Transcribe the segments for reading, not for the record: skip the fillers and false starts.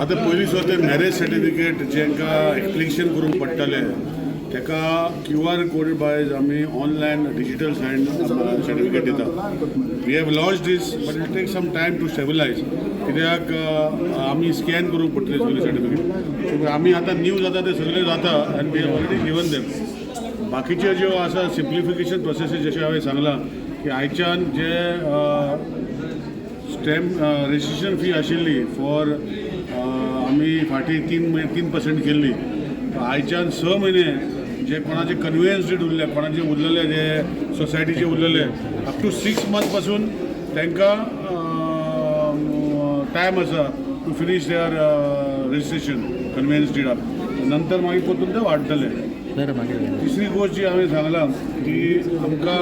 आतां पयलीं सुद्दां ते मॅरेज सर्टिफिकेट जेंकां एप्लिकेशन करूंक पडटालें, ताका क्यू आर कोड बायज आमी ऑनलायन डिजिटल सायन सर्टिफिकेट दिता. We have launch this, but it take some time to stabilize, कित्याक आमी स्कॅन करूंक पडटलें सगळें सर्टिफिकेट. सो आमी आतां न्यू जाता ते सगळे जाता आनी we have already given them. बाकीच्यो ज्यो आसा सिम्प्लिफिकेशन प्रोसेसीस, जशें हांवें सांगलां की आयच्यान जे स्टॅम्प रजिस्ट्रेशन फी आशिल्ली फॉर आमी फाटीं 3 म्हयने 3% केल्ली. आयच्यान 6 म्हयने जे कोणाचे कन्वेयन्स डीड उरले, कोणाचे उरलेले, जे सोसायटीचे उरलेले, अप टू 6 मंथ पासून तांकां टायम आसा to finish their registration conveyance डिडाक. नंतर मागीर परतून ते वाडटले. तिसरी गोश्ट जी हांवें सांगलां की आमकां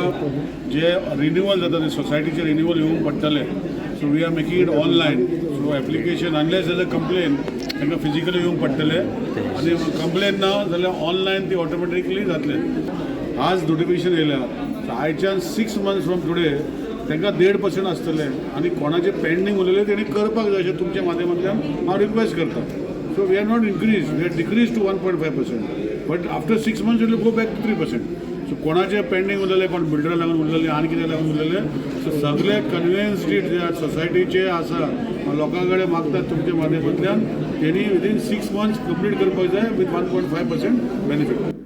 जे रिन्युअल जाता, ते सोसायटीचे रिन्युअल येवंक पडटले. So we are making it online. So application, unless जाल्यार कंप्लेन, तांकां फिजिकली येवंक पडटले आनी कंप्लेन ना जाल्यार ऑनलायन ती ऑटोमॅटिकली जातले. आज नोटिफिकेशन येयल्या, सो आयच्यान 6 मंथ्स फ्रॉम टुडे तांकां 1.5% आसतले आनी कोणाचे पेंडींग उरलेले तेणी करपाक जाय अशें तुमच्या माध्यमांतल्यान हांव रिक्वेस्ट करता. So we are not increase, we are decrease to 1.5%, but after 6 months it will go back to 3%. So कोणाचे पेंडींग उरलेले, कोण बिल्डरा लागून उरलेले आनी कितें लागून उरलेले, सो सगळे कन्वेयन्स डीड जे सोसायटीचे आसा, लोकां कडेन मागतात तुमच्या माध्यमांतल्यान, तेणी विदीन 6 मंथ्स कंप्लीट करपाक जाय with 1.5% benefit.